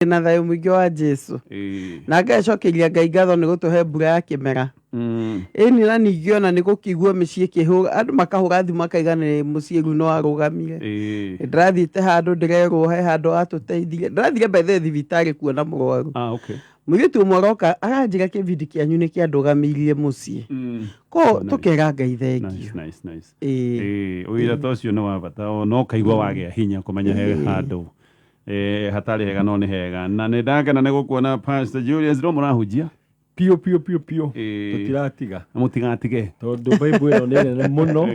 Na thayũ mũingĩ wa Jesu. Na ngacokeria Ngai ngatho nĩ gũtũhe mbura ya kĩmera. Ĩni na ningĩ ona nĩ gũkĩigua mĩciĩ ĩkĩhũra, andũ makahũra thimũ makaiga nĩ mũciĩ rĩu nĩ warũgamire. Ndĩrathiĩte handũ ndĩrerwo he handũ atũteithirie. Ndĩrathire by the way thibitarĩ kuona mũrwaru. Ah, okay. Mũirĩtu ũmwe aroka aranjĩra kĩbindi kĩanyu nĩ kĩandũgamĩirie mũciĩ. Ko Nice. tũkera Ngai thengio. Nice, nice, nice. Ĩĩ. Ũira ta ũcio nĩ wa bata no ũkaigua wagĩa hinya kũmenya he handũ hatarĩ hega no nĩ hega. Na nĩ ndakena nĩ gũkuona, Pastor Julius, no mũrahunjia. Piũ piũ piũ piũ. Tũtiratiga. Na mũtigatige. Tondũ Bible ĩno nĩ nene mũno.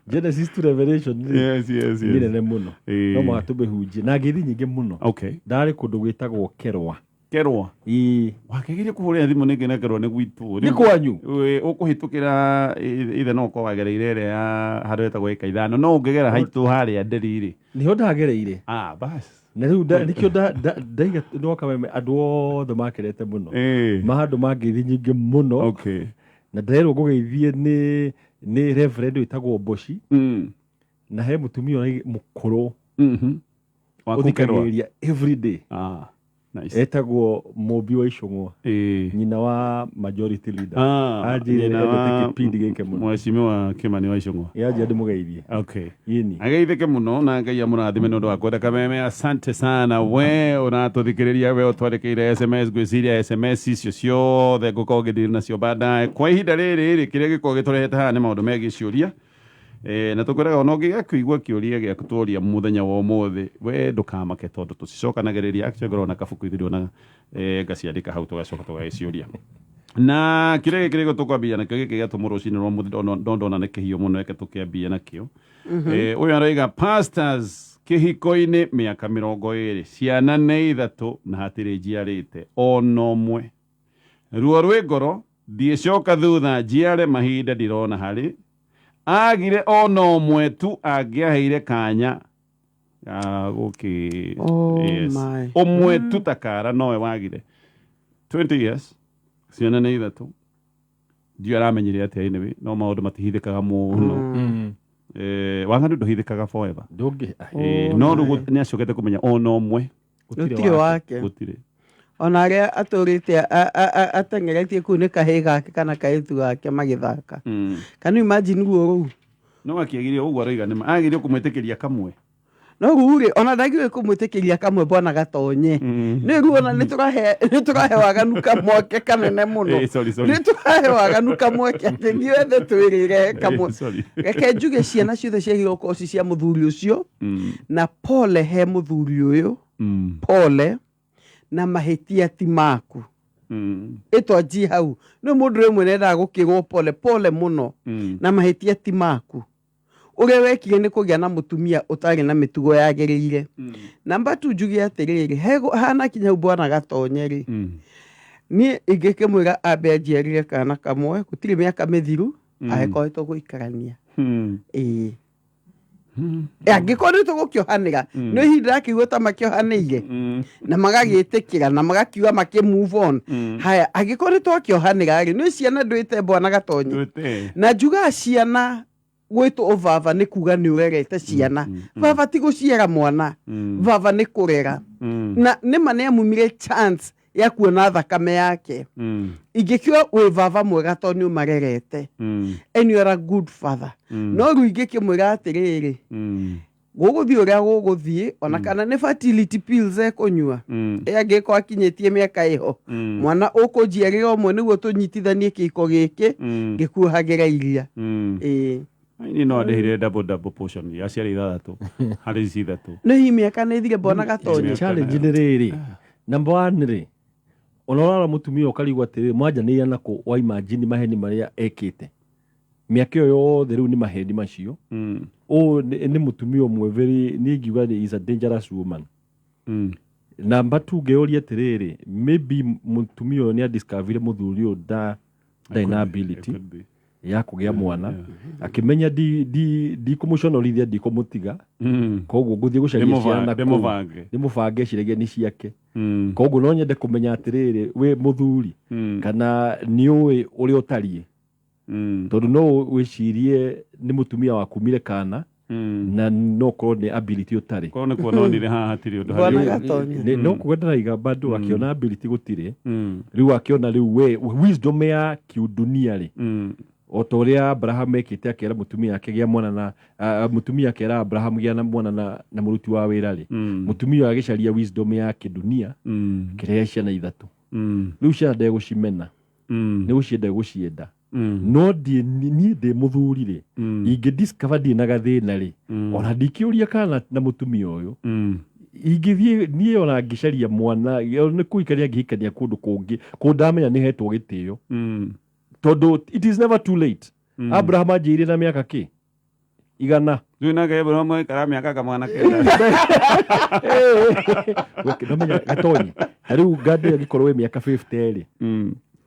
Genesis to Revelation rĩ, nĩ nene mũno. No mũhaka tũmĩhunjie na ngeithi nyingĩ mũno. Ndarĩ kũndũ gwĩtagwo Kerwa. Kerwa. Ĩĩ. Wakegeria kũhũrĩra thimũ nĩ ngĩnekerwo nĩ gwitũ. Nĩ kwanyu? Ũkũhĩtũkĩra ithe no ũkorwo wagereire ĩrĩa ya handũ hetagwo ĩka 5, no ũngĩgera haitũ harĩa nderi rĩ. Nĩho ndagereire. Ah, bas. Na rĩu nĩkĩo ndaiga ndoka meme andũ othe makerete mũno. Ma handũ ma ngeithi nyingĩ mũno. Na nderwo ngũgeithie nĩ reverend wĩtagwo Mboci. Na he mũtumia ũrĩa mũkũrũ. Wa kũkerwa. Ũthikagĩrĩria every day. Ah, nice. Etagwo Mũmbi wa Icũng'wa. Nyina wa majority leader. Ah, Anjĩrire nyina endete wa kĩbindi gĩkĩ mũno. Mheshimiwa Kimani wa Icũng'wa. Yanjia ndĩmũgeithie. Yĩni. Ageithĩke mũno na Ngai amũrathime nĩ ũndũ wa kwenda Kameme. Asante sana we ũratũthikĩrĩria, we ũtwandĩkĩire SMS. Ngwĩciria SMS icio ciothe ngũkorwo ngĩdeal nacio baadaye. Kwa ihinda rĩrĩ rĩ, kĩrĩa gĩkoragwo gĩtũrehete haha nĩ maũndũ megiĩ ciũria. Na tũkwĩraga ona ũngĩgĩa kũigua kĩũria gĩaku tworia mũthenya wa ũmũthĩ, we ndũkamake tondũ tũcicokanagĩrĩria. Actually ngoragwo na kabuku ithuĩ ndona ngaciandĩka hau, tũgacoka tũgagĩciũria. Na kĩrĩa gĩkĩ rĩgo tũkwambia nakĩo gĩkĩ gĩatũmwo rũcinĩ rwa ũmũthĩ, no ndona nĩ kĩhiũ mũno, reke tũkĩambie nakĩo. Ũyũ aroiga, "Pastors, kĩhiko-inĩ mĩaka 20, ciana nĩ 3 na hatirĩ njiarĩte ona ũmwe. Ruo rwĩ ngoro, ndiĩcoka thutha njiare mahinda ndirona harĩ agire ona ũmwe tu angĩaheire kanya ga gũkĩ." Oh, Yes. my. Ũmwe tu takara nowe wagire. 20 years, ciana nĩ 3, ndiũ aramenyire atĩa. Anyway, no maũndũ matihithĩkaga mũno. Waganu ndũhithĩkaga forever. Ndũngĩ. Oh, No my. rĩu nĩ acokete kũmenya ona ũmwe Gũtirĩ wake. Gũtirĩ. Ona arĩa atũrĩte ateng'eretie kũu nĩ kahĩĩ gake kana kairĩtu gake magĩthaka. Can you imagine ruo rũu? No akĩagire ũguo aroiga nĩ agĩrĩire kũmwĩtĩkĩria kamwe. No rĩu rĩ, ona ndagĩrĩire kũmwĩtĩkĩria kamwe, bwana Gatonye. Nĩ rĩu ona nĩ tũrahe waganu kamweke kanene mũno. Sorry, sorry. Nĩ tũrahe waganu kamweke atĩ ithuĩ ethe twĩrĩre kamwe. Sorry. Reke njuge ciana ciothe ciagĩrĩirwo gũkorwo ci cia mũthuri ũcio. Na pole he mũthuri ũyũ. Pole na mahĩtia ti maku. Ĩtwanjie hau nĩ mũndũ rĩmwe nendaga gũkĩrwo pole pole mũno. Na mahĩtia ti maku, ũrĩa wekire nĩ kũgĩa na mũtumia ũtarĩ na mĩtugo yagĩrĩire. Namba tu njuge atĩrĩrĩ, hana kinya hau bwana Gatonye rĩ, niĩ ingĩkĩmwĩra ambe anjiarire kana kamwe, gũtirĩ mĩaka mĩthiru angĩkorwo tũgũikarania. Ĩĩ. Angĩkorwo nĩ tũgũkĩohanĩra, nĩ ihinda ndĩrakĩigua ta makĩohanĩire na magagĩtĩkĩra na magakiuga makĩ move on. Haya, angĩkorwo nĩ twakĩohanĩra rĩ, nĩ ciana ndwĩte bwana Gatonye. Twĩte. Na njugaga ciana gwĩtwo ũbaba nĩ kuga nĩ ũrerete ciana. Baba ti gũciara mwana. Baba nĩ kũrera. Na nĩma nĩ amumire chance ya kuona thakame yake. Ingĩkiuga wĩ baba mwega tondũ nĩ ũmarerete and you are a good father. No rĩu ingĩkĩmwĩra atĩrĩrĩ, gũgũthiĩ ũrĩa gũgũthiĩ, ona kana nĩ fertility pills ekũnyua. Ĩ angĩkorwo akinyĩtie mĩaka ĩho, mwana ũkũnjiarĩra ũmwe nĩguo tũnyitithanie kĩiko gĩkĩ ngĩkuohagĩra iria. Ĩĩ. Niĩ no andĩhire double double portion ya ciarĩ 6 harĩ ici 3. Nĩ hihi mĩaka nĩ ĩthire, bwana Gatonye? Challenge nĩ rĩrĩ, number one rĩ, ona ũrara mũtumia ũkarigwo atĩrĩrĩ, mwanjanĩire nakũ? Wa imagine maheni marĩa ekĩte mĩaka ĩyo yothe, rĩu nĩ maheni macio. Ũyũ nĩ mũtumia ũmwe very, niĩ ingiuga nĩ is a dangerous woman. Number two, ngĩũria atĩrĩrĩ, maybe mũtumia ũyũ nĩ adiscoverire mũthuri ũyũ ndarĩ na ability It could be. Ya kũgĩa mwana, akĩmenya ndikũmũconorithia, ndikũmũtiga, koguo ngũthiĩ gũcaria ciana kũu. Ndĩmũbange. Ndĩmũbange ciragia nĩ ciake. Koguo no nyende kũmenya atĩrĩrĩ, wĩ mũthuri kana nĩ ũĩ ũrĩa ũtariĩ, tondũ no wĩcirie nĩ mũtumia wakumire kana. Na no korwo nĩ ability ũtarĩ. Korwo nĩ kuona onire haha hatirĩ ũndũ Bwana harĩ. Gatonye. No kuga ndĩraiga bado akĩona ability gũtirĩ, rĩu akĩona rĩu we wisdom ya kiudunia rĩ, o ta ũrĩa Abraham ekĩte, akĩra mũtumia ake gĩa mwana na mũtumia akĩra Abraham gĩa na mwana na mũruti wa wĩra rĩ, mũtumia ũyũ agĩcaria wisdom ya kĩdunia, kĩrehe ciana ithatũ. Rĩu ciana ndegũcimena, nĩ gũcienda egũcienda. No niĩ ndĩ mũthuri rĩ, ingĩ discover ndĩ na gathĩna rĩ, ona ndikĩũria kana na mũtumia ũyũ, ingĩthiĩ niĩ ona ngĩcaria mwana nĩ kũhikania, ngĩhikania kũndũ kũngĩ kũndũ ndamenya nĩ hetwo gĩtĩo, tondũ it is never too late. Abraham anjĩire na mĩaka kĩ 100. Rĩu nake Abraham aikara mĩaka kamwana 9. Nomenya Gatonyi, ta rĩu ngandĩ angĩkorwo wĩ mĩaka 50 rĩ,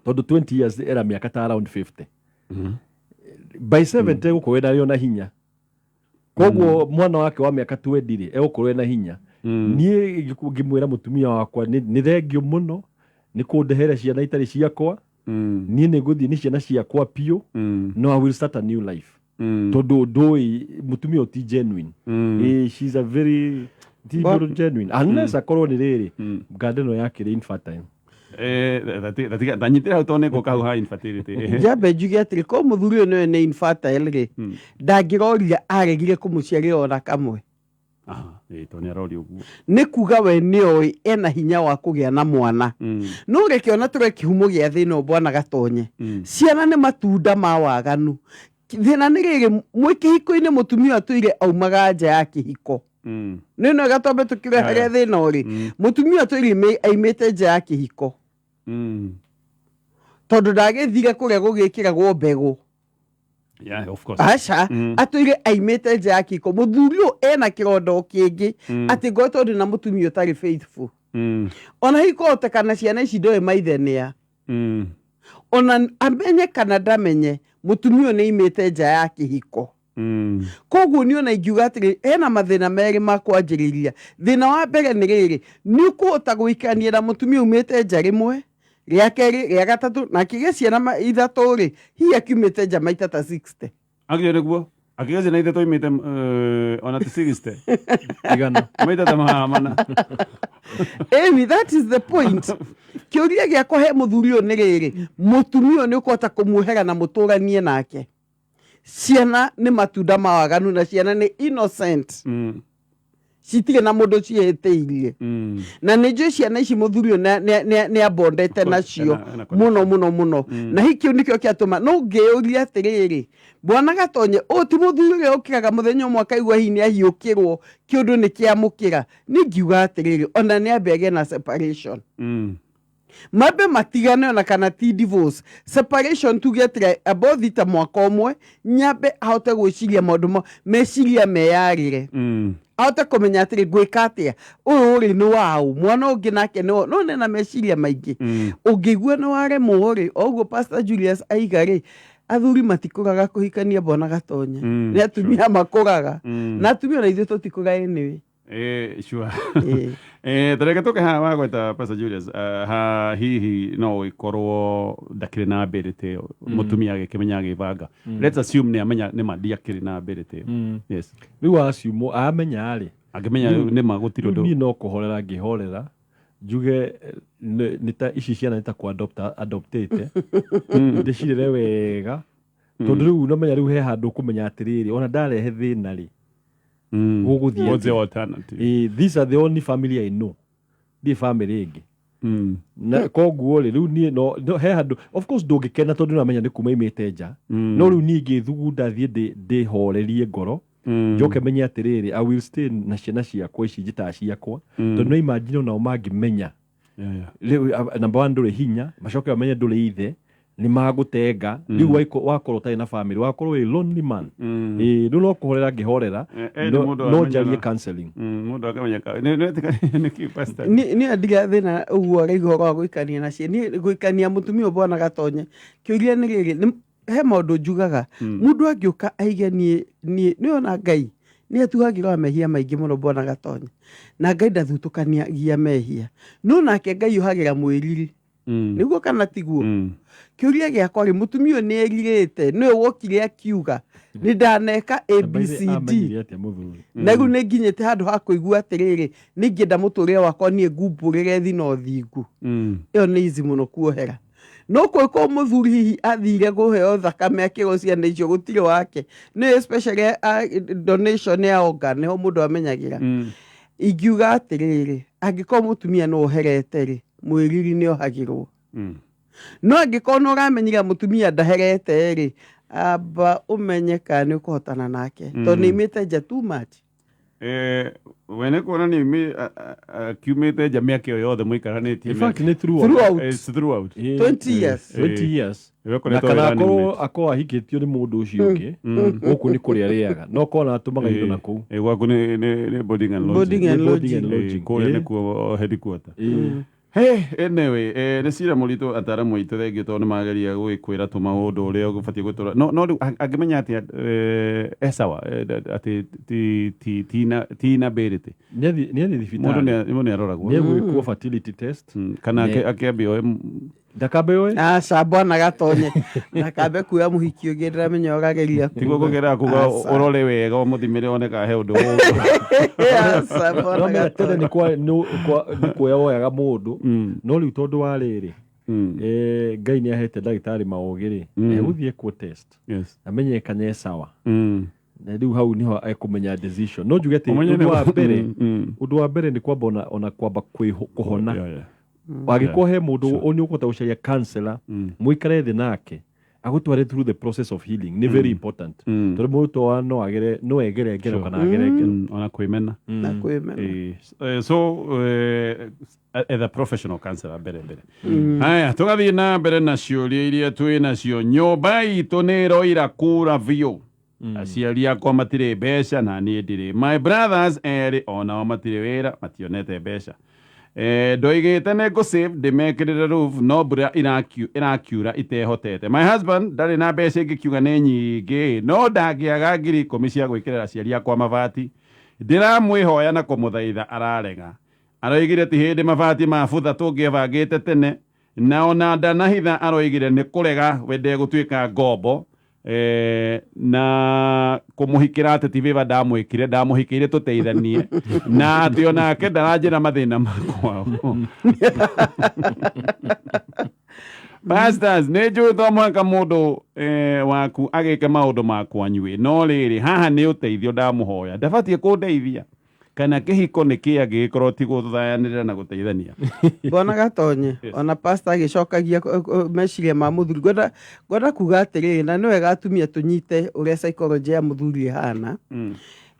tondũ 20 years era mĩaka ta around 50, by 70 egũkorwo ĩna na hinya. Koguo mwana wake wa mĩaka 20 rĩ, egũkorwo ena hinya. Niĩ ngĩmwĩra mũtumia wakwa nĩ thengio mũno nĩ kũndehera ciana itarĩ ciakwa, niĩ nĩ ngũthiĩ nĩ ciana ciakwa piũ, no I will start a new life, tondũ ndũĩ mũtumia ũyũ ti genuine. She's a very ti mũndũ genuine unless akorwo nĩ rĩrĩ nganda ĩno yakĩrĩ infertile. Tanyitĩra hau tondũ nĩ ngũka hau ha infertility. Njambe njuge atĩrĩ, ko mũthuri ũyũ nĩwe nĩ infertile rĩ, ndangĩroria aregire kũmũciarĩra ona kamwe. Aha, tondũ nĩ aroria ũguo. Nĩ kuga we nĩoĩ ena hinya wa kũgĩa na mwana. No reke ona tũre kĩhumo gĩa thĩna ũyũ, bwana Gatonye. Ciana nĩ matunda ma waganu. Thĩna nĩ rĩrĩ, mwĩ kĩhiko-inĩ mũtumia ũyũ atũire aumaga nja ya kĩhiko. Nĩ no gatwambe tũkĩre harĩa thĩna ũrĩ. Mũtumia ũyũ atũire aimĩte nja ya kĩhiko, tondũ ndagĩthire kũrĩa gũgĩkĩragwo mbegũ. Yeah, of course. Aca. Atũire aimĩte nja ya kĩhiko. Mũthuri ũyũ ena kĩronda o kĩngĩ, atĩ ngoretwo ndĩ na mũtumia ũtarĩ faithful. Ona hihi kũhotekana ciana ici ndoĩ maithe nĩa. Ona amenye kana ndamenye, mũtumia ũyũ nĩ aimĩte nja ya kĩhiko. Koguo niĩ ona ingiuga atĩrĩ, hena mathĩna merĩ ma kwanjĩrĩria. Thĩna wa mbere nĩ rĩrĩ, nĩ ũkũhota gũikarania na mũtumia umĩte nja rĩmwe, rĩa kerĩ, rĩa gatatũ, na akĩgĩa ciana ithatũ rĩ, hihi akiumĩte nja maita ta 60. Agio nĩguo akĩgĩa ciana ithatũ imĩte ona ti 60. 100. Maita ta 400. Amy, that is the point. Kĩũria gĩakwa he mũthuri ũyũ nĩ rĩrĩ, mũtumia ũyũ nĩ ũkũhota kũmuohera na mũtũranie nake? Ciana nĩ matunda ma waganu na ciana nĩ innocent. Citirĩ na mũndũ ciĩhĩtĩirie. Na nĩ njũĩ ciana ici mũthuri ũyũ nĩ abondete Of course, nacio ena connection. Mũno mũno mũno. Na hihi kĩu nĩkĩo kĩatũma no ngĩyũria atĩrĩrĩ, bwana Gatonye, ũyũ ti mũthuri ũrĩa ũkĩraga mũthenya ũmwe akaigua hihi nĩ ahiũkĩrwo, kĩũndũ nĩ kĩamũkĩra. Niĩ ngiuga atĩrĩrĩ, ona nĩ ambe agĩe na separation. Mambe matigane, ona kana ti divorce, separation, tuge atĩrĩ abothi ta mwaka ũmwe, nyambe ahote gwĩciria maũndũ ma meciria meyarĩre, ahote kũmenya atĩrĩ, ngwĩka atĩa, ũyũ rĩ nĩ waũ, mwana ũngĩ nake nĩ no nena meciria maingĩ. Ũngĩigua nĩ waremwo rĩ, o ũguo Pastor Julius aiga rĩ, athuri matikũraga kũhikania, bwana Gatonye. Nĩ atumia makũraga. Na atumia ona ithuĩ tũtikũraga anyway. Sure. Ĩĩ. Tareke tũke haha wagweta Pastor Julius, ha hihi no ĩkorwo ndakĩrĩ na ability ĩyo, mũtumia agĩkĩmenya agĩbanga. Let's assume nĩ amenya nĩ ma ndiakĩrĩ na ability ĩyo. Yes. Rĩu aciumo amenya rĩ, Angĩmenya nĩ ma gũtirĩ rĩu ũndũ. Niĩ no kũhorera ngĩhorera, njuge nĩ ta ici ciana nĩ ta kũ adoptĩte, ndĩcirere wega, tondũ rĩu nomenya rĩu he handũ ũkũmenya atĩrĩrĩ, ona ndarehe thĩna rĩ, gũgũthiĩ What's the atĩa? alternative? These are the only family I know, ndirĩ family ĩngĩ. Na koguo rĩ, rĩu niĩ no he handũ of course ndũngĩkena, tondũ nĩũramenya nĩ kuma imĩte nja. No rĩu niĩ ngĩthugunda thiĩ ndĩhorerie ngoro, njoke menye atĩrĩrĩ, I will stay na ciana ciakwa ici njĩtaga ciakwa, tondũ no imagine onao mangĩmenya rĩu, number one, ndũrĩ hinya, macoke bamenye ndũrĩ ithe, nĩ magũtenga. Rĩu wakorwo ũtarĩ na family, wakorwo wĩ lonely man. Ĩĩ, rĩu no kũhorera ngĩhorera. Nĩ No mũndũ no amenyaga. njarie counseling. Mũndũ akamenya nĩkĩ Pastor? Niĩ ndiga thĩna ũguo araigua ũhoro wa gũikania na ciana. Niĩ gũikania mũtumia ũyũ, bwana Gatonye, kĩũria nĩ rĩrĩ, he maũndũ njugaga, mũndũ angĩũka aige niĩ nĩona Ngai nĩ atuhagĩra mehia maingĩ mũno, bwana Gatonye, na Ngai ndathutũkanagia mehia, no nake Ngai ohagĩra mwĩriri. Nĩguo kana tiguo? Kĩũria gĩakwa rĩ, mũtumia ũyũ nĩ erirĩte, nĩwe wokire akiuga. Nĩ ndaneka ABCD. Amenyire atĩa mũthuri? Na rĩu nĩ nginyĩte handũ ha kũigua atĩrĩrĩ, nĩ ingĩenda mũtũrĩre wakwa niĩ ngumbũrĩre thi na ũthingu. Ĩyo nĩ easy mũno kuohera. No kũngĩkorwo mũthuri hihi athire kũheo thakame akĩrwo ciana icio gũtirĩ wake, nĩ especially donation ya organ nĩho mũndũ amenyagĩra. Ingiuga atĩrĩrĩ, angĩkorwo mũtumia nĩ oherete rĩ, mwĩriri nĩ ohagĩrwo. No angĩkorwo nĩ ũramenyire mũtumia ndaherete rĩ, amba ũmenye kana nĩ ũkũhotana nake, tondũ nĩ aimĩte nja too much. We nĩ kuona nĩ akiumĩte nja mĩaka ĩyo yothe mũikaranĩtie. In fact, nĩ throughout. Throughout. It's throughout. 20 years. 20 years. We Na ũkoretwo kana wĩ running akorwo mate. akorwo ahikĩtio nĩ mũndũ ũcio ũngĩ, gũkũ nĩ kũrĩa arĩaga, no korwo na atũmaga indo na kũu. Gwaku nĩ boarding and lodging. Boarding and Nĩ boarding lodging. and lodging. Kũrĩa nĩkuo headquarter. Hey, anyway, nĩ cira mũritũ, ataramu aitũ thengio tondũ nĩ mageria gũgĩkwĩra tũmaũndũ ũrĩa ũbatiĩ gũtũra, no rĩu angĩmenya atĩa e sawa, atĩ tina bĩrĩtĩ? Nĩ athiĩ Mũndũ thibitarĩ. Mũndũ nĩ aroragwo. Nĩ egwĩkwo fertility test. Kana akĩambia oe Ndakambe oe. Aca, bwana Gatonye ndakambe kuoya mũhiki ũngĩ, ndĩramenya ũrageria. Tiguo ngũgerera kuga. Aca. Ũrore wega, ũmũthimĩre one kana he ũndũ. Aca, bwana No menya tene Gatonye. nĩ kuoya woyaga mũndũ, no rĩu tondũ wa rĩrĩ, Ngai nĩ ahete ndagĩtarĩ maũgĩ rĩ, egũthiĩ ekwo test, amenye kana e sawa, na rĩu hau nĩho ekũmenya decision. No njuge atĩ Ũmenye ũndũ wa mbere, ũndũ wa mbere nĩ kwamba ona kwamba kũhona. Angĩkorwo he mũndũ nĩ ũkũhota gũcaria counselor, mũikare thĩ nake agũtware through the process of healing, nĩ very important, tondũ mũndũ to no agere, no egere ngero kana agere ngero. Ona kwĩmena. Na kwĩmena. So etha professional counselor mbere mbere. Haya, tũgathiĩ na mbere na ciũria iria twĩ nacio. Nyũmba itũ nĩ ĩroira kura biũ. Aciari akwa matirĩ mbeca na niĩ ndirĩ. My brothers erĩ onao matirĩ wĩra, mationete mbeca. Ndoigĩte nĩ ngũsave ndĩmekĩrĩre roof, no mbura ĩrakiura itehotete. My husband ndarĩ na mbeca ingĩkiuga nĩ nyingĩ, no ndangĩaga 10,000 cia gwĩkĩrĩra aciari akwa mabati. Ndĩramwĩhoya na kũmũthaitha, ararega. Aroigire ti hĩndĩ mabati mabutha tũngĩebangĩte tene, na ona ndanahitha aroigire nĩ kũrega we ndegũtuĩka ngombo, na kũmũhikĩra atĩ ti bĩba ndamwĩkire, ndamũhikĩire tũteithanie, na atĩ onake ndaranjĩra mathĩna makwao. Pastors, nĩ njũĩ to mũhaka mũndũ waku agĩke maũndũ ma kwanyu, no rĩrĩ, haha nĩ ũteithio ndamũhoya. Ndabatiĩ kũndeithia kana kĩhiko nĩ kĩ angĩgĩkorwo ti gũthayanĩrĩra na gũteithania? Bwana Gatonye, ona pastor agĩcokagia meciria ma mũthuri, ngwenda kuga atĩrĩrĩ, na nĩ wega atumia tũnyite ũrĩa psychology ya mũthuri ĩhana.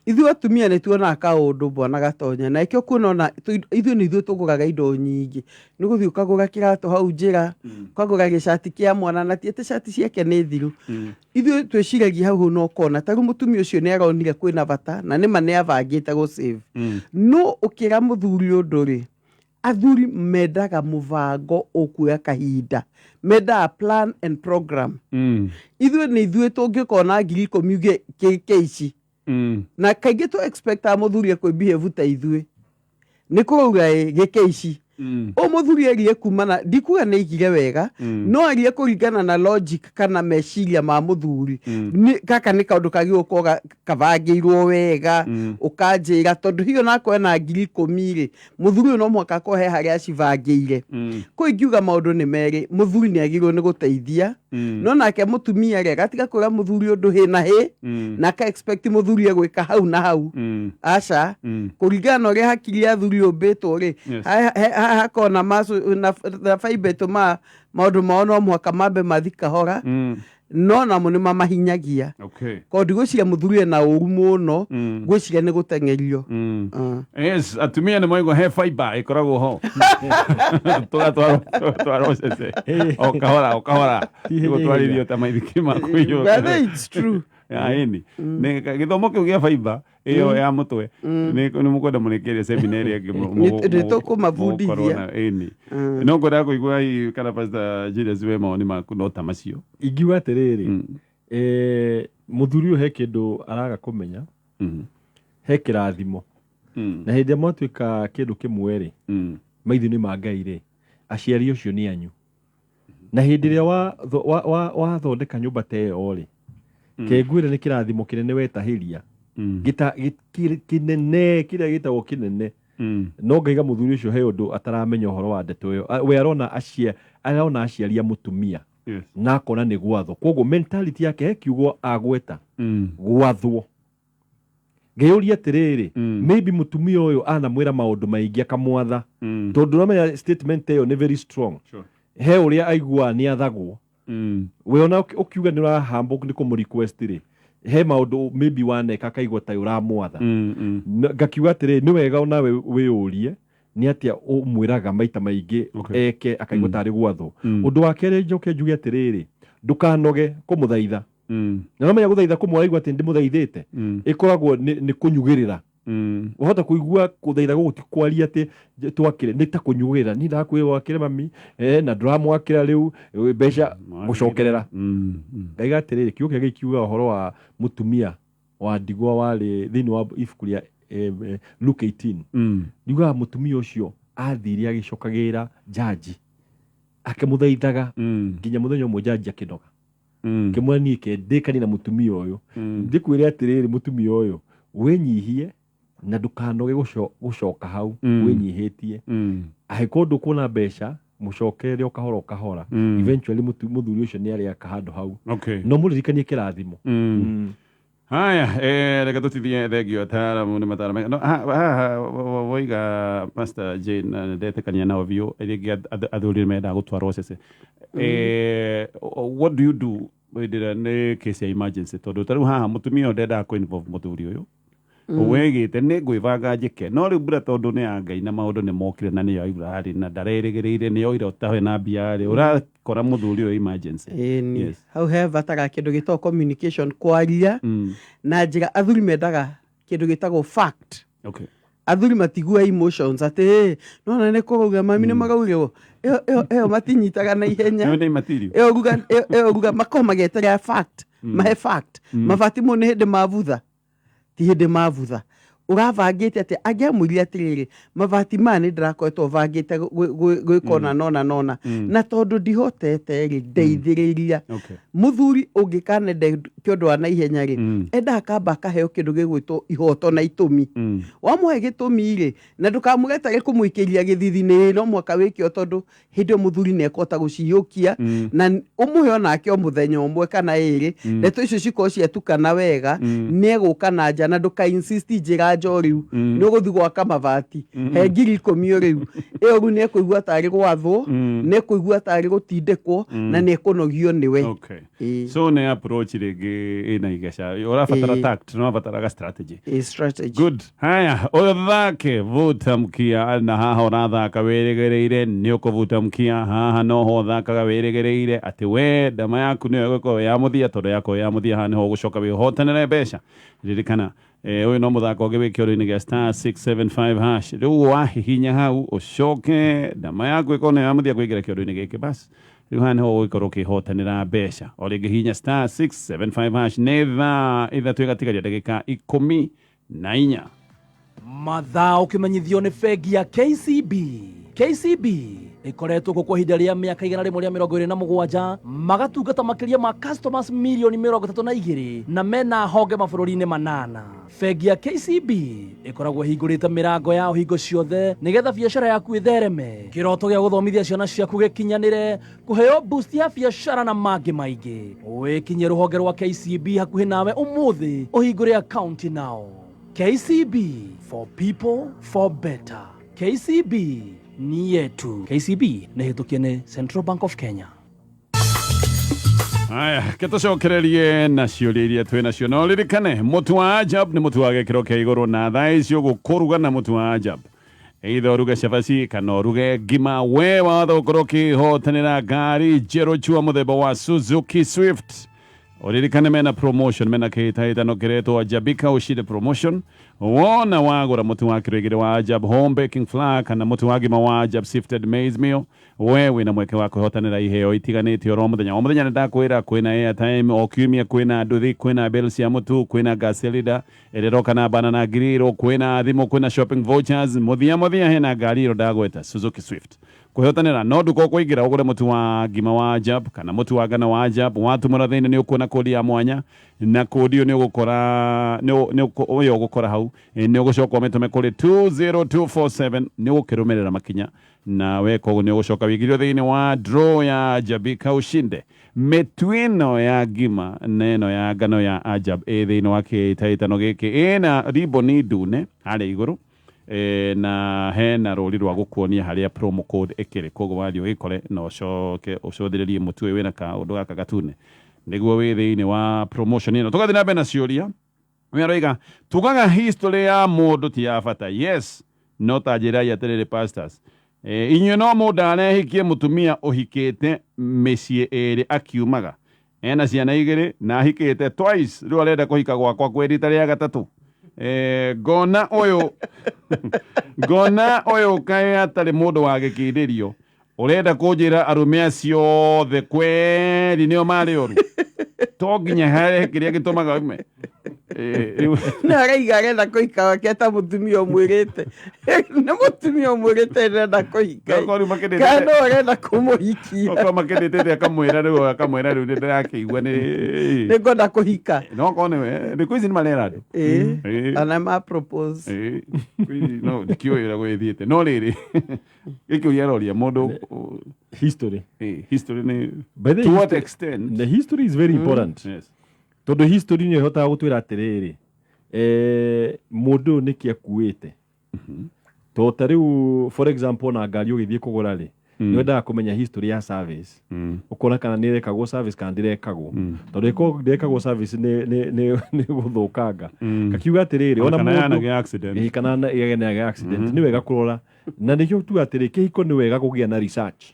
Ithuĩ atumia nĩ tuonaga kaũndũ, bwana Gatonye, na ĩkĩo kuona ona ithuĩ nĩ ithuĩ tũgũraga indo nyingĩ. Nĩ gũthiĩ ũkagũra kĩratũ hau njĩra, ũkagũra gĩcati kĩa mwana, na ti atĩ cati ciake nĩ thiru. Ithuĩ twĩciragia hau no kona ta rĩu mũtumia ũcio nĩ aronire kwĩna bata, na nĩma nĩ abangĩte gũ save. No ũkĩra mũthuri ũndũ rĩ, athuri mendaga mũbango ũkuoya kahinda, mendaga plan and program. Ithuĩ nĩ ithuĩ tũngĩkona 10,000 uge kĩke ici, na kaingĩ tũ expectaga mũthuri ekwĩ ta ithuĩ nĩ kũrauga ĩ gĩke ici. Ũ mũthuri erire kumana, ndikuga nĩ aigire wega, no erire kũringana na logic kana meciria ma mũthuri. Gaka nĩ kaũndũ kagĩrĩirwo gũkorwo kabangĩirwo wega. Ũkanjĩra tondũ hiyo nakorwo ena 10,000 rĩ, mũthuri ũyũ no mũhaka akorwo he harĩa acibangĩire. Kũ ingiuga maũndũ nĩ merĩ: mũthuri nĩ agĩrĩirwo nĩ gũteithia, no nake mũtumia rĩ, agatiga kwĩra mũthuri ũndũ hĩ na hĩ, na aka expect mũthuri egwĩka hau na hau. Aca, kũringana na ũrĩa hakiri ya athuri yũmbĩtwo rĩ, hakorwo na macu na fiber ĩtũmaga maũndũ mao no mũhaka mambe mathi kahora, no namo nĩ mamahinyagia. Koguo ndigwĩciria mũthuri ena ũru mũno, ngwĩciria nĩ gũteng'erio. Yes, atumia nĩ moigwo he fiber ĩkoragwo ho, tũgatwarwo cece o kahora o kahora, Ti ihenya. gũtwarithio ta maithikiri ma kũiywo. But it's true. Ĩni gĩthomo kĩu gĩa fiber ĩyo ya mũtwe nĩ mũkwenda mũrĩkĩrie seminar ĩngĩ. Nĩ tũkũmabundithia. Mũgũkorwo ĩni no ngwendaga kũigua hihi kana Pastor Julius, we mawoni maku no ta macio? Ingiuga atĩrĩrĩ, mũthuri ũyũ he kĩndũ araga kũmenya. He kĩrathimo, na hĩndĩ ĩrĩa mwatuĩka kĩndũ kĩmwe rĩ, maitho-inĩ ma Ngai rĩ, aciari ũcio nĩ anyu, na hĩndĩ ĩrĩa wathondeka nyũmba ta ĩyo rĩ, Kengwĩre nĩ kĩrathimo kĩnene wetahĩria. Gĩta kĩnene kĩrĩa gĩtagwo kĩnene. No ngaiga mũthuri ũcio he ũndũ ataramenya ũhoro wa ndeto ĩyo. We arona acia arona aciari a mũtumia. Na akona nĩ gwathwo. Koguo mentality yake he kiugo agweta. Gwathwo. Ngeyũria atĩrĩrĩ, maybe mũtumia ũyũ anamwĩra maũndũ maingĩ akamwatha. Tondũ ũramenya statement ĩyo nĩ very strong. He ũrĩa aiguaga nĩ athagwo. We ona ũkiuga nĩ ũrahambwo nĩ kũmũ request rĩ, he maũndũ maybe waneka akaigua ta ũramwatha. Ngakiuga atĩrĩrĩ, nĩ wega onawe wĩyũrie nĩ atĩa ũmwĩraga maita maingĩ eke akaigua tarĩ gwathwo. Ũndũ wa kerĩ njoke njuge atĩrĩrĩ, ndũkanoge kũmũthaitha. Na nomenya gũthaitha kũmwe ũraigua atĩ ndĩmũthaithĩte, ĩkoragwo nĩ kũnyugĩrĩra. Wahota kũigua kũthaitha gũkũ ti kwaria atĩ twakĩre, nĩ ta kũnyugĩrĩra. Niĩ ndakwĩra wakĩre mami, na ndũramwakĩra rĩu, mbeca gũcokerera. Ngaiga atĩrĩrĩ, kiugo kĩrĩa gĩkiugaga ũhoro wa mũtumia wa ndigwa warĩ thĩinĩ wa ibuku rĩa Luke 18. Riugaga mũtumia ũcio athire agĩcokagĩra jaji, akĩmũthaithaga nginya mũthenya ũmwe jaji akĩnoga. Kĩmwĩra niĩ ke ndĩkanie na mũtumia ũyũ. Ndĩkwĩre atĩrĩrĩ, mũtumia ũyũ wĩnyihie na ndũkanoge gũcoka hau wĩnyihĩtie. Angĩkorwo ndũkuona mbeca, mũcokerere o kahora o kahora. Eventually mũthuri ũcio nĩ arĩaka handũ hau. No mũririkanie kĩrathimo. Haya, reke tũtithie thengio ataaramu nĩ mataaro mega. No, haha woiga Pastor Jane na ndetĩkania nao biũ, rĩngĩ athuri nĩ mendaga gũtwarwo cece. What do you do hĩndĩ ĩrĩa nĩ case ya emergency? Tondũ ta rĩu haha mũtumia ũyũ ndendaga kũ involve mũthuri ũyũ. Wegĩte nĩ ngwĩbanga njĩke, no rĩu mbura tondũ nĩ ya Ngai na maũndũ nĩ mokire na nĩyo aura rĩ, na ndarerĩgĩrĩire, nĩ oire ũtarĩ na mbia rĩ, ũrakora mũthuri ũyũ emergency. Ĩni. Hau he batara kĩndũ gĩtagwo communication, kwaria na njĩra athuri mendaga kĩndũ gĩtagwo fact. Athuri matigua emotions atĩ "Ĩ, nona nĩ kũrauga mami nĩ maraurĩrwo." Ĩyo matinyitaga na ihenya. Ĩyo nĩ material. Ĩyo ruga, ĩyo ruga makoragwo magĩeterera fact. Mahe fact. Mabati mau nĩ hĩndĩ mabutha. Ti hĩndĩ mabutha. Ũrabangĩte atĩa? Angĩamwĩrire atĩrĩrĩ, mabati maya nĩ ndĩrakoretwo bangĩte gwĩka ũna nona nona. Na tondũ ndihotete rĩ, ndeithĩrĩria. Mũthuri ũngĩkanende kĩũndũ wa naihenya rĩ, endaga kamba akaheo kĩndũ gĩgwĩtwo ihoto na itũmi. Wamũhe gĩtũmi rĩ, na ndũkamwĩre tarĩ kũmũikĩria gĩthithi nĩ no mũhaka wĩke o tondũ hĩndĩ ĩyo mũthuri nĩ ekũhota gũciyũkia, na ũmũhe onake o mũthenya ũmwe kana ĩrĩ, ndeto icio cikorwo ciatukana wega, nĩ egũka na nja, na ndũka insist njĩra nja o rĩu, nĩ ũgũthiĩ gwaka mabati, he 10,000 o rĩu. Ĩyo rĩu nĩ ekũigua tarĩ gwathwo, nĩ ekũigua tarĩ gũtindĩkwo, na nĩ ekũnogio nĩwe. So nĩ approach rĩngĩ ĩna igeca, ũrabatara tact, no ũrabataraga strategy. Strategy. Good. Haya, ũthake vuta mkia, na haha ũrathaka wĩrĩgĩrĩire nĩ ũkũvuta mkia, haha noho ũthakaga wĩrĩgĩrĩire atĩ we ndama yaku nĩyo ĩgũkorwo ya mũthia, tondũ yakorwo ya mũthia haha nĩho ũgũcoka wĩhotanĩre mbeca. Ririkana, ũyũ no mũthako ũngĩ wĩ kĩoro-inĩ gĩa star 675 hash. Rĩu wahihinya hau ũcoke ndama yaku ĩkorwo nĩyo ya mũthia kũingĩra kĩoro-inĩ gĩkĩ, bas rĩu haha nĩho ũgũkorwo ũkĩhotanĩra mbeca. O rĩngĩ hihinya star 675 hash. Nĩ thaa 3 ĩgatigaria ndagĩka 14. Mathaa ũkĩmenyithio nĩ bengi ya KCB. KCB ĩkoretwo kuo kwa ihinda rĩa mĩaka 127, magatungata makĩria ma customers mirioni 32 na mena honge mabũrũri-inĩ 8. Bengi ya KCB ĩkoragwo ĩhingũrĩte mĩrango yao hingo ciothe nĩgetha biacara yaku ĩthereme, kĩroto gĩa gũthomithia ciana ciaku gĩkinyanĩre, kũheo boost ya biacara na mangĩ maingĩ. Wĩkinyie rũhonge rwa KCB hakuhĩ nawe ũmũthĩ ũhingũre akaunti nao. KCB, for people for better. KCB ni yetu. KCB nĩ hĩtũkie nĩ Central Bank of Kenya. Haya, ke tũcokererie na ciũria iria twĩ nacio, no ririkane mũtu wa Ajab nĩ mũtu wa gĩkĩro kĩa igũrũ, na thaa icio gũkũruga na mũtu wa Ajab, either ũruge cabaci kana ũruge ngima, we watho ũkorwo ũkĩhotanĩra ngari njerũ chua mũthemba wa Suzuki Swift. Ũririkane mena promotion, mena kĩhĩtahĩtano kĩretwo Ajabika Ushinde promotion. Wona wagũra mũtu wa kiro igĩrĩ wa Ajab Home Baking Flour kana mũtu wa ngima wa Ajab Sifted Maize Meal, we wĩna mweke wa kwĩhotanĩra iheo itiganĩte oro mũthenya. O mũthenya nĩndakwĩra kwĩna airtime, o kiumia kwĩna nduthi, kwĩna bill cia mũtu, kwĩna gas cylinder ĩrĩa ĩroka na banana grill, kwĩna thimũ, kwĩna shopping vouchers, mũthia mũthia hena ngari ĩro ndagweta Suzuki Swift. Kwĩhotanĩra no nduka ũkũingĩra ũgũre mũtu wa ngima wa Ajab kana mũtu wa ngano wa Ajab, watumũra thĩinĩ nĩ ũkuona kodi ya mwanya na kodi ĩyo nĩ ũgũkora nĩ ũyũ ũgũkora hau nĩ ũgũcoka ũmĩtũme kũrĩ 20247 nĩ ũgũkĩrũmĩrĩra makinya na weka ũguo nĩ ũgũcoka wĩingĩrio thĩinĩ wa draw ya Jabika ushinde. Mĩtu ĩno ya ngima na ĩno ya ngano ya Ajab ĩ thĩinĩ wa kĩhĩtahĩtano gĩkĩ ĩna riboni ndune harĩa igũrũ na hena rũri rwa gũkuonia harĩa promo code ĩkĩrĩ, koguo wathiĩ ũgĩkore na ũcoke ũcũthĩrĩrie mũtu ũyũ wĩna kaũndũ gaka gatune nĩguo wĩ thĩinĩ wa promotion ĩno. Tũgathiĩ na mbere na ciũria. Ũyũ aroiga tugaga history ya mũndũ ti ya bata. Yes, no ta njĩrai atĩrĩrĩ pastors, inyuĩ no mũndũ arehikie mũtumia ũhikĩte mĩciĩ ĩrĩ akiumaga ena ciana igĩrĩ na ahikĩte twice, rĩu arenda kũhika gwakwa kwĩ rita rĩa gatatũ. Ngona ũyũ ngona ũyũ kaĩ atarĩ mũndũ wa gĩkindĩrio, ũrenda kũnjĩra arũme acio othe kweri nĩo marĩ oru? To nginya harehe kĩrĩa gĩtũmaga ume. Rĩu Nĩ araiga arenda kũhika wake ta mũtumia ũmwĩrĩte. Nĩ mũtumia ũmwĩrĩte ndĩrenda kũhika. Okorwo rĩu makĩndĩtĩte- Kana no arenda kũmũhikia. Okorwo makĩndĩtĩte akamwĩra rĩu akamwĩra rĩu nĩndĩrakĩigua nĩ Nĩ ngwenda kũhika. No okorwo nĩwe thikũ ici nĩ marera andũ. Ĩĩ. Ona ma propose. Ĩĩ. No ndikĩũĩ ũrĩa gũgĩthiĩte no rĩrĩ gĩkĩũria aroria mũndũ History. History nĩ By the to what history- extent? The history is very important. Yes. Tondũ history nĩ ĩhotaga gũtwĩra atĩrĩrĩ, mũndũ ũyũ nĩkĩ akuĩte. To ta rĩu for example na ngari ũgĩthiĩ kũgũra rĩ, nĩ wendaga kũmenya history ya service. Ũkona kana nĩ ĩrekagwo service kana ndĩrekagwo. Tondũ ĩkorwo ndĩrekagwo service nĩ gũthũkanga. Kakiuga atĩrĩrĩ, ona Kana mũndũ yanagĩa accident. Ĩĩ, kana yanagĩa accident. Nĩ wega kũrora. Na nĩkĩo tuga atĩrĩ, kĩhiko nĩ wega kũgĩa na research.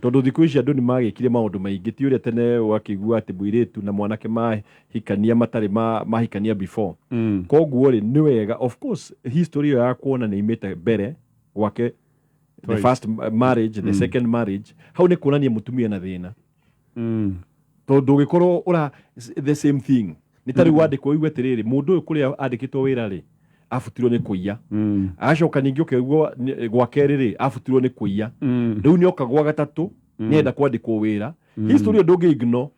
Tondũ thikũ ici andũ nĩ magĩkire maũndũ maingĩ, ti ũrĩa tene ũgakĩigua atĩ mũirĩtu na mwanake mahikania matarĩ mahikania before. Koguo rĩ, nĩ wega, of course, history ĩyo ya kuona nĩ imĩte mbere gwake, the Twice. first marriage, the second marriage, hau nĩ kuonania mũtumia na thĩna. Tondũ ũngĩkorwo ũra the same thing, nĩ ta rĩu wandĩkwo ũigue atĩrĩrĩ, mũndũ ũyũ kũrĩa andĩkĩtwo wĩra rĩ, abutirwo nĩ kũiya. Agacoka ningĩ ũkaigua gwa kerĩ rĩ, abutirwo nĩ kũiya. Rĩu nĩoka gwa gatatũ, nĩenda kwandĩkwo wĩra. History ĩyo ndũngĩ ignore.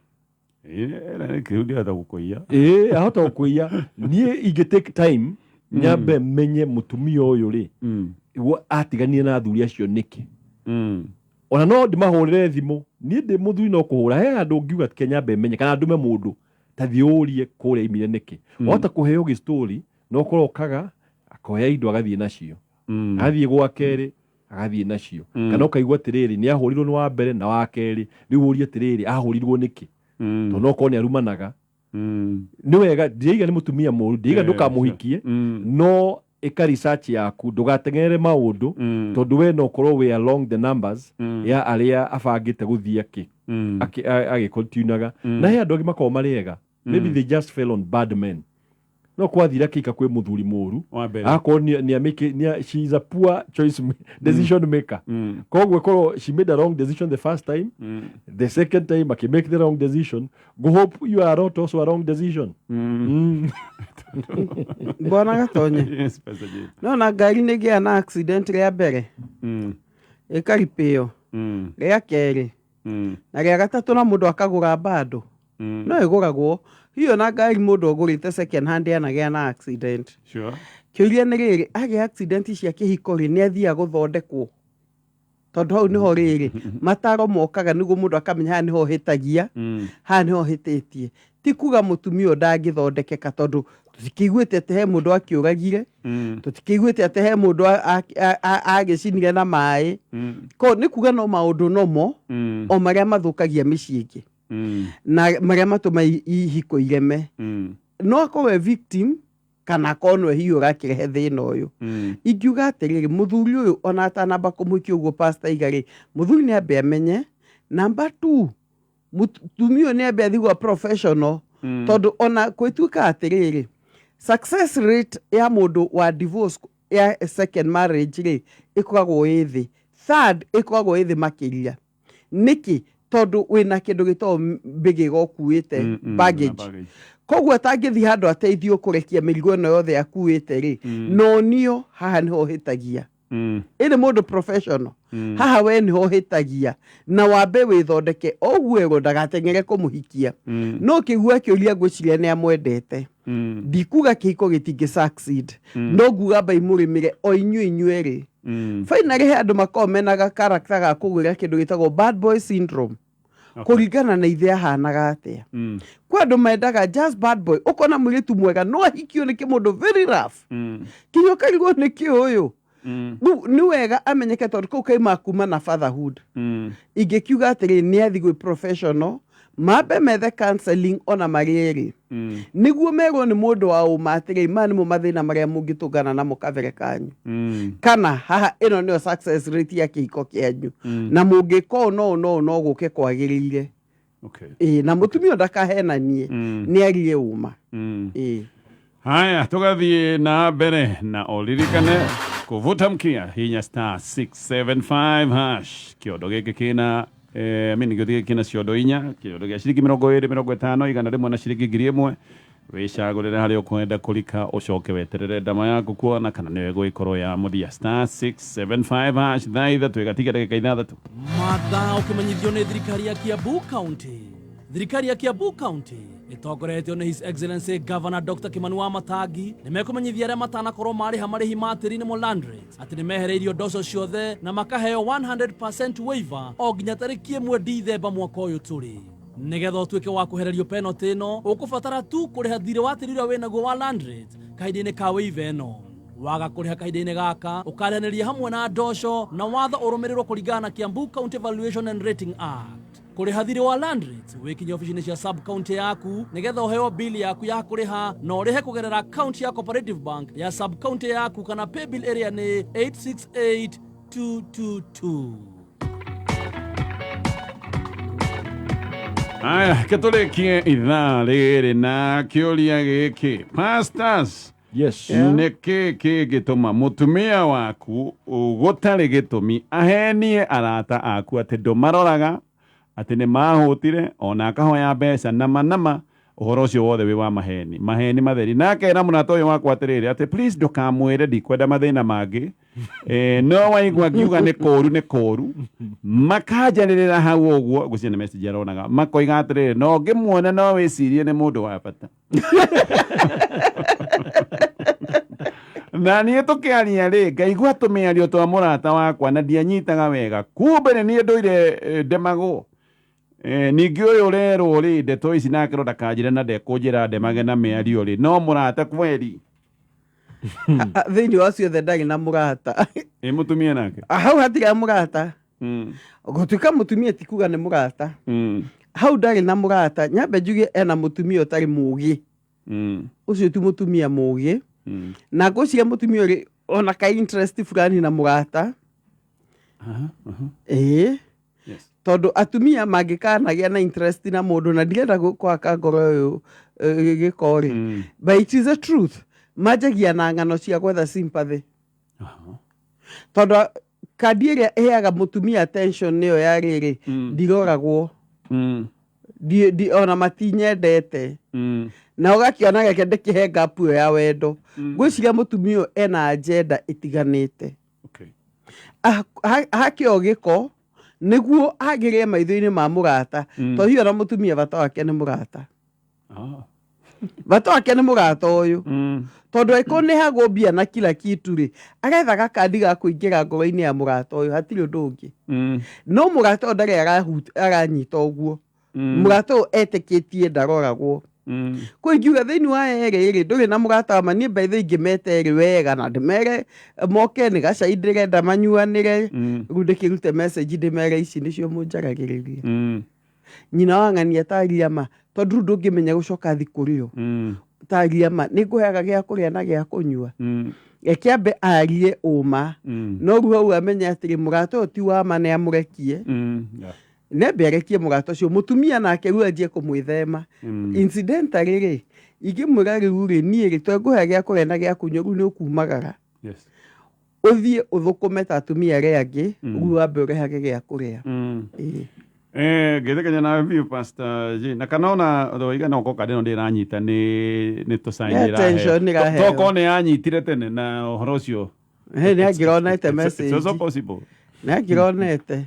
Kĩu ndĩhota gũkũiya. Ĩĩ, ahota gũkũiya. Niĩ ingĩ take time, nyambe menye mũtumia ũyũ rĩ, atiganire na athuri acio nĩkĩ. Ona no ndĩmahũrĩre thimũ, niĩ ndĩ mũthuri no kũhũra, he handũ ngiuga ke nyambe menye, kana ndũme mũndũ ta thiĩ ũrie kũrĩa aimire nĩkĩ. Wahota kũheo gĩstory, no ũkorwo okaga, akoya indo agathiĩ nacio. Agathiĩ gwa kerĩ, agathiĩ nacio. Kana ũkaigua atĩrĩrĩ, nĩ ahũrirwo nĩ wa mbere na wa kerĩ, rĩu ũrie atĩrĩrĩ, ahũrirwo nĩkĩ? Tondũ no ũkorwo nĩ arumanaga. Nĩ wega, ndiaiga nĩ mũtumia mũru, ndiaiga ndũkamũhikie, no ĩka research yaku, ndũgateng'ere maũndũ, tondũ we no ũkorwo wĩ along the numbers ya arĩa abangĩte gũthiĩ agĩkontinuaga. Na he andũ angĩ makoragwo marĩ ega. Maybe they just fell on bad men. No kwathira kĩika kwĩ mũthuri mũru. Wa mbere. Akorwo nĩ amĩke, nĩ she is a poor choice decision maker. Koguo ĩkorwo she made a wrong decision the first time, the second time akĩ make the wrong decision. Go hope you are not also a wrong decision. Bwana Gatonye. Yes, Pastor Jane. No na ngari nĩ ĩgĩa na accident rĩa mbere. Ĩkaripĩo. Rĩa kerĩ. Na rĩa gatatũ na mũndũ akagũra bado. No ĩgũragwo. Hiyo na ngari mũndũ ũgũrĩte second hand yanagĩa na accident. Kĩũria nĩ rĩrĩ, agĩa accident cia kĩhiko rĩ, nĩ athiaga gũthondekwo. Tondũ hau nĩho rĩrĩ, mataro mokaga nĩguo mũndũ akamenya haha nĩho hĩtagia, haha nĩho hĩtĩtie. Ti kuga mũtumia ũyũ ndangĩthondekeka tondũ tũtikĩiguĩte atĩ he mũndũ akĩũragire, tũtikĩiguĩte atĩ he mũndũ agĩcinire na maĩ. Koguo nĩ kuga no maũndũ nomo, o marĩa mathũkagia mĩciĩ ĩngĩ. Na marĩa matũma ihiko ireme. No akorwo e victim, kana akorwo nĩwe hihi ũrakĩrehe thĩna ũyũ. Ingiuga atĩrĩrĩ, mũthuri ũyũ ona atanamba kũmũhikia ũguo pastor aiga rĩ, mũthuri nĩ ambe amenye. Number 2, mũtumia ũyũ nĩ ambe athiĩ gwa professional, tondũ ona gwĩtuĩka atĩrĩrĩ, Success rate ya mũndũ wa divorce ya second marriage rĩ, ĩkoragwo ĩ thĩ. Third ĩkoragwo ĩ thĩ makĩria. Nĩkĩ? Tondũ wĩna kĩndũ gĩtagwo mbĩgĩga ũkuĩte, baggage. Baggage. Koguo atangĩthiĩ handũ ateithio kũrekia mĩrigo ĩno yothe akuĩte rĩ, nonio haha nĩho ũhĩtagia. Ĩrĩ mũndũ professional, haha we nĩho ũhĩtagia, na wambe wĩthondeke ũguo erwo ndagateng'ere kũmũhikia. No kĩgua kĩũria, ngwĩciria nĩ amwendete. Ndikuga kĩhiko gĩtingĩ succeed, no nguga mbai mũrĩmĩre o inyuĩ inyuerĩ. Finally, he andũ makoragwo menaga character ga kũgwĩra kĩndũ gĩtagwo bad boy syndrome, kũringana na ithe ahanaga atĩa. Kwĩ andũ mendaga just bad boy, ũkona mũirĩtu mwega no ahikio nĩ kĩmũndũ very rough, kinya ũkarigwo nĩ kĩ ũyũ. Rĩu nĩ wega amenyeke, tondũ kũu kaima kuma na fatherhood. Ingĩkiuga atĩrĩ, nĩ athi gwĩ professional, mambe methe counseling ona marĩ erĩ, nĩguo merwo nĩ mũndũ wa ũma atĩrĩ, maya nĩmo mathĩna marĩa mũngĩtũngana namo kabere kanyu, kana haha ĩno nĩyo success rate ya kĩhiko kĩanyu, na mũngĩka ũũ no ũũ no ũũ no gũke kwagĩrĩire. Ĩĩ, na mũtumia ũyũ ndakahenanie, nĩ arie ũma. Ĩĩ. Haya, tugathiĩ na mbere na ũririkane kuvuta mkia, hinya *675#. Kĩondo gĩkĩ kĩna mini gĩothe gĩkĩ kĩna ciondo inya, kĩondo gĩa ciringi 20, 50, 100 na ciringi 1000. Wĩcagũrĩre harĩa ũkwenda kũrika, ũcoke weterere ndama yaku kuona kana nĩyo ĩgũgĩkorwo ya mũthia. *675# thaa 3 ĩgatiga ndagĩka 6. Mathaa ũkĩmenyithio nĩ thirikari ya Kiambu County. Thirikari ya Kiambu County ĩtongoretio nĩ His Excellency Governor Dr. Kimani wa Matangi nĩ mekũmenyithia arĩa matanakorwo marĩha marĩhi ma tĩri nĩmo land rates atĩ nĩ mehereirio ndoco ciothe na makaheo 100% waiver o nginya tarĩki 1 Dithemba mwaka ũyũ tũrĩ. Nĩgetha ũtuĩke wa kwehererio penalty ĩno, ũkũbatara tu kũrĩha thirĩ wa tĩri ũrĩa wĩnaguo wa land rates kahinda-inĩ ka waiver ĩno. Waga kũrĩha kahinda-inĩ gaka, ũkarĩhanĩria hamwe na ndoco, na watho ũrũmĩrĩrwo kũringana na Kiambu County Valuation and Rating Act. Kũrĩha thirĩ wa land rates wĩkinye obici-inĩ cia sub county yaku nĩgetha ũheo bili yaku ya kũrĩha, na ũrĩhe kũgerera account ya Cooperative Bank ya sub county yaku kana paybill ĩrĩa nĩ 868222. Aya, ketũrĩkie ithaa rĩrĩ na kĩũria gĩkĩ, pastors. Yes. Nĩ kĩ kĩngĩtũma mũtumia waku gũtarĩ gĩtũmi ahenie arata aku atĩ ndũmaroraga, atĩ nĩ mahũtire, ona akahoya mbeca nama nama, ũhoro ũcio wothe wĩ wa maheni, maheni matheri, na akera mũrata ũyũ wakwa atĩrĩrĩ, atĩ please ndũkamwĩre, ndikwenda mathĩna mangĩ, no waigua ngiuga nĩ kũru nĩ kũru, makanjanĩrĩra hau ũguo, ngwĩciria nĩ message aronaga, makoiga atĩrĩrĩ, no ngĩmuona no wĩcirie nĩ mũndũ wa bata, na niĩ tũkĩaria rĩ, ngaigua tũmĩario twa mũrata wakwa na ndianyitaga wega, kumbe nĩ niĩ ndũire ndemagwo. Ningĩ ũyũ ũrerwo rĩ, ndeto ici nakerwo ndakanjĩre na ndekũnjĩra ndemage na mĩario rĩ, no mũrata kweri? Thĩinĩ wa ciothe ndarĩ na mũrata. Ĩ mũtumia nake? Hau hatirĩ mũrata. Gũtuĩka mũtumia ti kuga nĩ mũrata. Hau ndarĩ na mũrata. Nyambe njuge ena mũtumia ũtarĩ mũgĩ. Ũcio ti mũtumia mũgĩ. Na ngwĩciria mũtumia ũrĩ ona ka interest fulani na mũrata. Aha, aha. Ĩĩ. Tondũ atumia mangĩkanagĩa na interest na mũndũ, na ndirenda kwaka ngoro ũyũ gĩko rĩ, but it is a truth, manjagia na ng'ano cia gwetha sympathy. Tondũ kandi ĩrĩa ĩheaga mũtumia attention nĩyo ya rĩrĩ, ndiroragwo, ona matinyendete, na ũgakĩona reke ndĩkĩhe gap ĩyo ya wendo. Ngwĩciria mũtumia ũyũ ena agenda ĩtiganĩte. Hakĩo gĩko nĩguo agĩrĩre maitho-inĩ ma mũrata, tondũ hihi ona mũtumia bata wake nĩ mũrata. Bata wake nĩ mũrata ũyũ, tondũ angĩkorwo nĩ hagwo mbia na kila kitu rĩ, aretha gakandi ga kũingĩra ngoro-inĩ ya mũrata ũyũ, hatirĩ ũndũ ũngĩ. No mũrata ũyũ ndarĩ aranyita ũguo. Mũrata ũyũ etĩkĩtie ndaroragwo. Kũ ingiuga thĩinĩ wa erĩ rĩ, ndũrĩ na mũrata wa ma. Niĩ by the way ingĩmeta erĩ wega na ndĩmere moke nĩ gacai ndĩrenda manyuanĩre. Rĩu ndĩkĩrute message ndĩmere ici nĩcio mũnjaragĩrĩria. Nyina wa ng'ania taria ma, tondũ rĩu ndũngĩmenya gũcoka thi kũrĩ o. Taria ma, nĩ ngũheaga gĩa kũrĩa na gĩa kũnyua. Reke ambe arie ũma. No rĩu hau amenye atĩrĩ, mũrata ũyũ ti wa ma, nĩ amũrekie. Nembe arekie mũgate ũcio, mũtumia nake rĩu anjie kũmwĩthema. Incidentally rĩ, ingĩmwĩra rĩu rĩ, niĩ rĩ, twengũhe gĩa kũrĩa na gĩa kũnyua, rĩu nĩ ũkumagara ũthiĩ ũthũkũme ta atumia arĩa angĩ, rĩu wambe ũrehage gĩa kũrĩa. Ĩĩ. Ngĩthekania nawe biũ, Pastor Jane, na kana ona waiga no korwo kanda ĩno ndĩranyita nĩ tũcaini. Nĩ attention ĩraheo. Tokorwo nĩ yanyitire tene na ũhoro ũcio. He, nĩ angĩronete It's message. also possible. Nĩ angĩronete,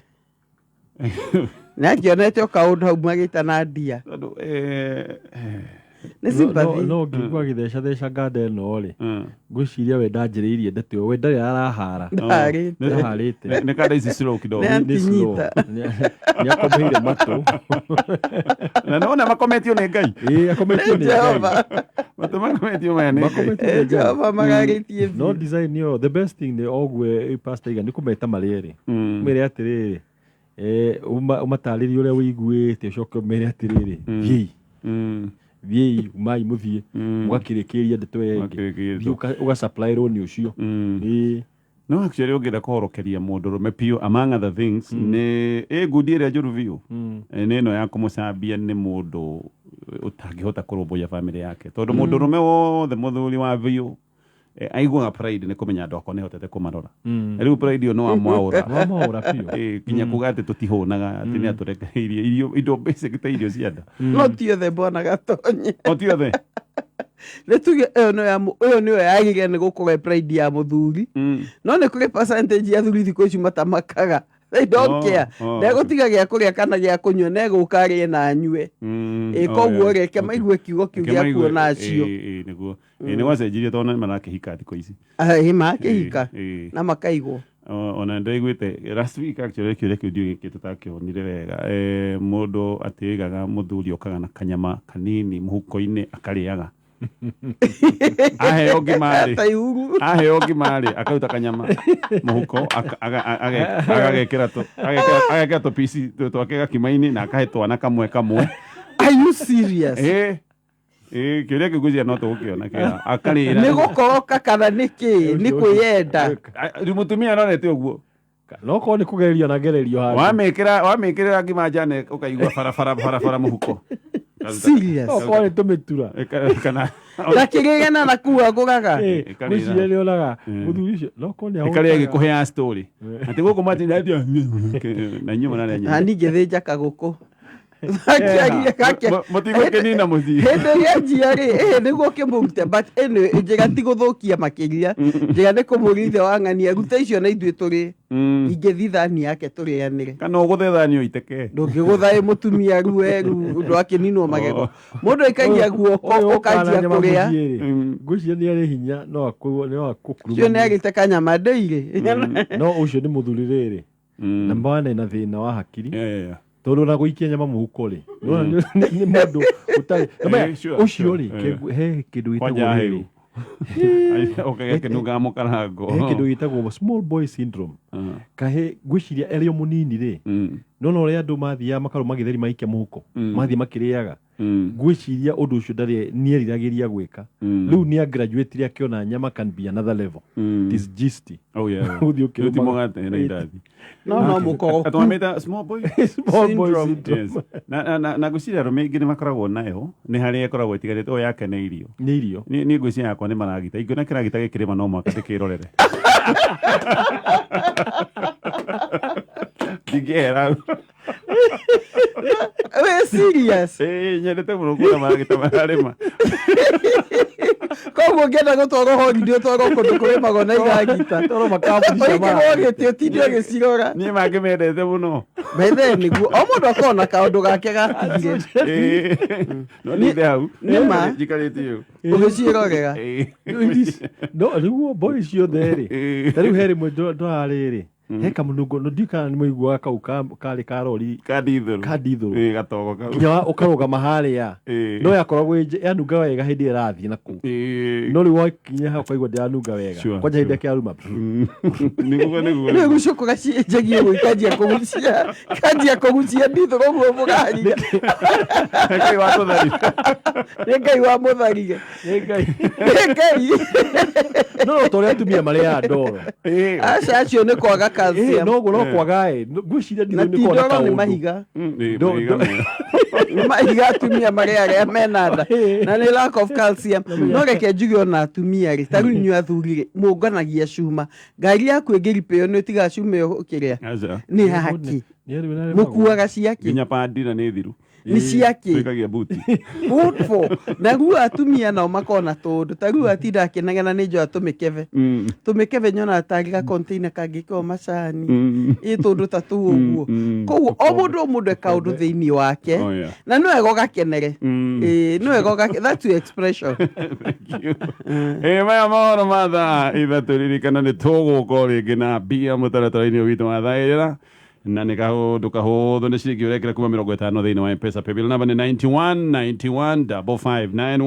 nĩ angĩonete o kaũndũ hau magĩtana ndia. Tondũ Nĩ sympathy. No ngĩigua agĩthecatheca nganda ĩno rĩ, ngwĩciria we ndanjĩrĩirie ndeto ĩyo, we ndarĩ arahara. Ndarĩte. Ndaharĩte. Nĩ kanda ici slow kidogo. Nĩ Nĩ slow. antinyita. Nĩ akomeire matũ. Na nĩwona makometio nĩ Ngai. Ĩĩ, akometio nĩ Ngai. Jehova. Matũ makometio maya nĩ Ngai. Makometio nĩ Ngai. Jehova magarĩtie No biũ. design ĩyo, the best thing nĩ ogue Pastor Iga nĩ kũmeta marĩ erĩ, ũmere atĩrĩrĩ, ũmatarĩrie ũrĩa wĩiguĩte, ũcoke ũmere atĩrĩrĩ, thiĩi, thiĩi, umai mũthiĩ, mũgakĩrĩkĩria ndeto ĩyo ĩngĩ. Mũgakĩrĩkĩria. Thiĩ ũgasupplyĩrwo nĩ ũcio. Ĩĩ. No actually ũngĩenda kũhorokeria mũndũrũme biũ, among other things, nĩ ĩ ngundi ĩrĩa njũru biũ. Nĩ ĩno ya kũmũcambia nĩ mũndũ ũtangĩhota kũrũmbũiya bamĩrĩ yake, tondũ mũndũrũme wothe mũthuri wa biũ aiguaga pride nĩ kũmenya andũ akwa nĩhotete kũmarora. Rĩu pride ĩyo no amwaũra. Wamaũra biũ. Kinya kuga atĩ tũtihũnaga, atĩ nĩ atũrekereirie irio, indo basic ta irio cia nda. No ti othe, bwana Gatonye. O ti othe. Nĩ tuge ĩyo nĩyo ĩyo nĩyo yagĩrĩire nĩ gũkorwo ĩ pride ya mũthuri. No nĩ kũrĩ percentage ya athuri thikũ ici matamakaga. They don't care. Ndegũtiga gĩa kũrĩa kana gĩa kũnyua, negũka arĩe na anyue. Ĩ, koguo reke maigue kiugo kĩu Reke gĩa maigue, kuona acio. Ĩ, nĩguo. Ĩ, nĩ gwacenjirie tondũ nĩ marakĩhika thikũ ici. Ĩ, makĩhika Ĩ, ĩ. na makaigwo. Ona ndaiguĩte last week actually kĩũria kĩu ndiũĩ gĩkĩ tũtakĩonire wega. Mũndũ atĩgaga mũthuri okaga na kanyama kanini mũhuko-inĩ akarĩaga aheo ngima rĩ, Ta ihuru. aheo ngima rĩ, akaruta kanyama mũhuko, agekĩra tũpici twake gakima-inĩ na akahe twana kamwe kamwe. Are you serious? Ĩ, kĩũria kĩu ngwĩciria no tũgũkĩona kĩega akarĩra. Nĩ gũkoroka kana nĩ kĩ? Nĩ kwĩyenda? Rĩu mũtumia nonete ũguo. No korwo nĩ kũgererio na gererio handũ. Wamĩkĩrĩra ngima njane ũkaigua barabara barabara mũhuko. Serious? No korwo nĩ tũmĩtura. Kana Ndakĩgĩgena na kuu agũraga. Ĩkarĩra. Ngwĩciria nĩ onaga mũthuri ũcio no korwo nĩ ĩkarĩa ahũtaga. ĩgĩkũheaga story atĩ gũkũ matinda na inyuĩ mũrarĩa Na nyama. ningĩ thĩnja kagũkũ. Gakĩaria Mũtigũkĩnina mũciĩ. Hĩndĩ ĩrĩa njia rĩ, ĩ nĩguo ũkĩmũrute, but anyway, njĩra ti gũthũkia makĩria, njĩra nĩ kũmũrithia wang'ania ruta icio na ithuĩ tũrĩ ingĩthi thani yake tũrĩanĩre. Kana ũgũthe thani ũiteke. Ndũngĩgũtha ĩ mũtumia rueru ũndũ akĩninwo magego, mũndũ aikagia guoko Ũyũ ũkaga na ũkanjia nyama kũrĩa. mũciĩ rĩ, ngwĩciria nĩ arĩ hinya no Ũcio nĩ akũkurumania. agĩte kanyama ndĩirĩ. No ũcio nĩ mũthuri rĩrĩ na mwana na thĩna wa hakiri, tondũ ona gũikia nyama mũhuko rĩ, nĩwona nĩ mũndũ ũtarĩ Na maya, Sure, ũcio rĩ, he kĩndũ Kwanja gĩtagwo hau. rĩrĩ, Ũkagĩkĩnungaga mũkarango. He kĩndũ gĩtagwo small boy syndrome. Kahĩ ngwĩciria arĩ o mũnini rĩ, nona ũrĩa andũ mathiaga makarũma gĩtheri maikia mũhuko, mathiĩ makĩrĩaga, ngwĩciria ũndũ ũcio ndarĩ nĩeriragĩria gwĩka. Rĩu nĩ agraduate akĩona nyama can be another level. It is gist. Oh yeah. Ũthiĩ Rĩu ti ũkĩrũmaga. mũgate na indathi. No mũkoroku. Atwamĩta small boy Small boy Syndrome. syndrome. Yes. Na ngwĩciria arũme aingĩ nĩ makoragwo nayo, nĩ harĩa ĩkoragwo ĩtigarĩte o yake nĩ irio. Nĩ irio. Niĩ ngwĩciria yakwa nĩ maragita, ingĩona kĩragita gĩkĩrĩma no mũhaka ndĩkĩrorere, ndingĩehera. Wĩ serious? Ĩĩ, nyendete mũno kuona maragita mararĩma. Koguo ũngĩenda gũtwarwo holiday, ũtwarwo kũndũ kũrĩmagwo na iragita. Toro makambuni cia Ũikĩrwo maragita. gĩtĩ ũtinde ũgĩcirora. Niĩ mangĩ mendete mũno. Bethe nĩguo o mũndũ akorwo na kaũndũ gake gatigire. Ĩĩ. No ninde hau Nĩ ma. njikarĩte ũũ. Ũgĩciĩrorera. Ĩĩ. No rĩu boy ciothe rĩ, Ĩĩ. ta rĩu he rĩmwe ndũrarĩ rĩ, he kamũnungo, no ndiũ kana nĩ mũiguaga kau karĩ ka rori. Ka ndithũrũ. Ka ndithũrũ. Ĩĩ, gatogo kau. Nginya ũkarũgama harĩa. Ĩĩ. No yakoragwo yanunga wega hĩndĩ ĩrĩa ĩrathiĩ na kũu. No rĩu wakinya hau ũkaigua ndĩranunga wega. Kwanja hĩndĩ ĩrĩa kĩaruma. Nĩguo. Nĩ gucũkũra cienjagia ũguo, ikanjia kũgucia, ikanjia kũgucia ndithũrũ ũguo mũgariga. Ngai watũtharire. Nĩ Ngai wamũtharire. Nĩ Ngai. Nĩ Ngai. No ta ũrĩa atumia marĩaga ndoro. Ĩĩ. Aca, acio nĩ kwaga calcium. Noguo no kwaga ĩ, ngwĩciria Na ndirũ ti nĩ kona ndoro nĩ kaũndũ. mahiga. Nĩ Do- mahiga Nĩ mahiga atumia marĩa arĩa mena nda na nĩ lack of calcium. No reke njuge ona atumia rĩ, ta rĩu inyuĩ athuri rĩ, mũnganagia cuma. Ngari yaku ĩngĩripĩo nĩ ũtigaga cuma ĩyo ũkĩrĩa. Aca. Nĩ haki. Mũkuaga ciaki. Nginya pandi na nĩ thiru. Nĩ ciaki. Tuikagia buti. What for? Na rĩu atumia nao makona tũndũ. Ta rĩu atinda akĩnegena nĩ njoya tũmĩkebe. Tũmĩkebe nyonaga tarĩ ga container kangĩkĩrwo macani. Ĩ tũndũ ta tũu ũguo. Koguo o mũndũ o mũndũ e kaũndũ thĩinĩ wake. Oh, yeah. Na nĩ wega ũgakenere. Ĩĩ, nĩ wega that's your expression. Thank you. Ĩ maya mohoro ma thaa 3, ririkana nĩ tũgũka o rĩngĩ na mbia mũtaratara-inĩ ũyũ witũ wa thaĩrĩra, na nĩ kaũndũ kahũthũ, nĩ ciringi ũrekĩra kuma 50 thĩinĩ wa Mpesa. Paybill number nĩ 91 91 55 91.